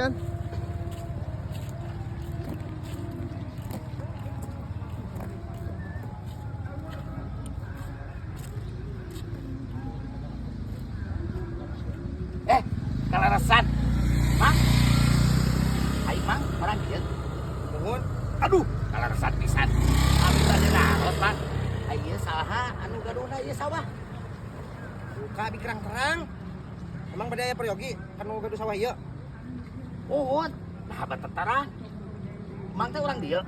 Yan. Eh, kalarasan. Mang. Ai Mang, orang dieu. Nuhun. Aduh, kalarasan pisan. Abi bade naros, Mang. Ai ieu saha anu gaduhna ieu sawah? Buka abi kerang-terang. Emang bade aya peryogi kanu gaduh sawah ieu? Uhun. Nah, bet terang. Mang teh urang dieu.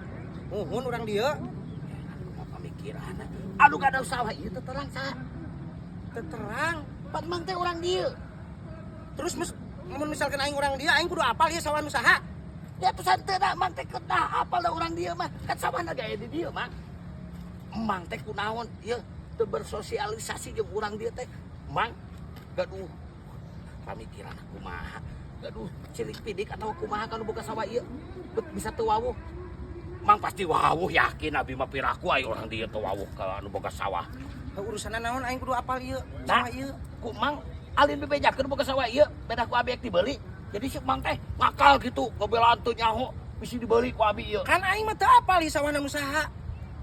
Nuhun urang dieu. Kumaha pamikiran. Anu gaduh sawah ieu teh terang saha? Teu terang. Pan Mang teh urang dieu. Terus mun misalkan aing urang dieu, aing kudu apal ieu sawah nu saha? Ya tuh santeuna Mang teh kedah apal da urang dieu mah. Kan sawahna ge aya di dieu, Mang. Mang teh kunaon ieu teu bersosialisasi jeung urang dieu teh. Mang gaduh pamikiran kumaha? Gaduh cilik pidik atau kumaha kanu boga sawah ieu? Bet bisa teu wawuh. Mang pasti wawuh, yakin abi mah, piraku aya urang dieu teu wawuh ka anu boga sawah. Heuh, urusanna naon aing kudu apal ieu Nah. sawah ieu? Ku Mang alin bebejakeun boga sawah ieu, beda ku abi ek dibeli. Jadi si Mang teh ngakal gitu, ngobelaan teu nyaho bisi dibeli ku abi ieu. Kan aing mah teu apal ieu sawahna nu saha.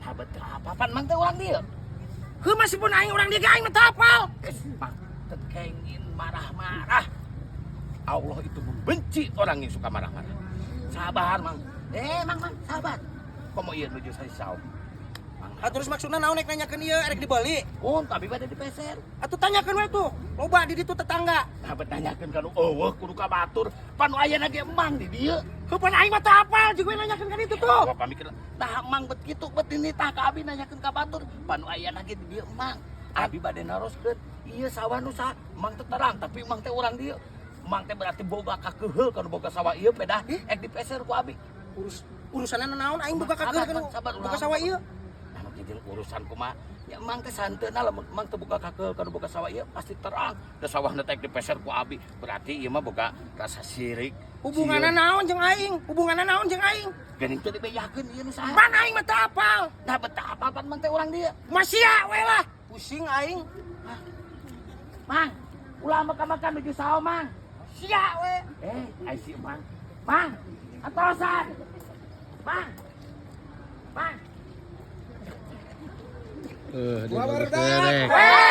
Nah, betul apa pan Mang teh urang dieu. Heuh, masihpun aing urang dieu ge aing mah teu apal. Mang teu kenging marah-marah. Allah itu membenci orang yang suka marah-marah. Sabar, Mang. Eh, Mang, Mang, sabar. Komo ieu nuju saya saum. Mang, Ah, terus maksudna naon rek nanyakeun ieu erek dibeli? oh, tapi bade dipeser. Atuh tanyakeun we tuh. Loba di ditu tetangga. Nah, bet nanyakeun ka nu euweuh kudu ka batur. Pan nu aya ge Mang di dieu. Heuh, pan aing mah teu apal jeung we nanyakeun ka ditu tuh. Wah, pamikir. Nah, Mang bet kitu bet ini tah ka abi nanyakeun ka batur. Pan nu aya ge di dieu Mang. Abi bade naroskeun. Ieu sawah nu saha? Mang teh terang, tapi Mang teh urang dieu. Mang teh berarti boga kakeheul kana boga sawah ieu pedah ek dipeser ku abi. Urusanna naon aing boga Sabar, kakeheul kanu Mang, sabar, boga ulah. sawah ieu? Nah, nu jadi urusan kumaha? Ya Mang teh santeuna lamun Mang teh boga kakeheul kana boga sawah ieu pasti terang. Da sawahna teh ek dipeser ku abi. Berarti ieu mah boga rasa sirik. Hubunganna naon jeung aing? Hubunganna naon jeung aing? Geuning teu dibejakeun ieu nu saha? Pan aing mah teu apal. Nah, betah apa pan Mang teh urang dieu? Masia we lah. Pusing aing. Mang, ulah makan-makan nuju sawah, Mang. Sia we. Eh, ai si Mang. Mang, atosan. Mang. Mang. Dia baru derek. Eh,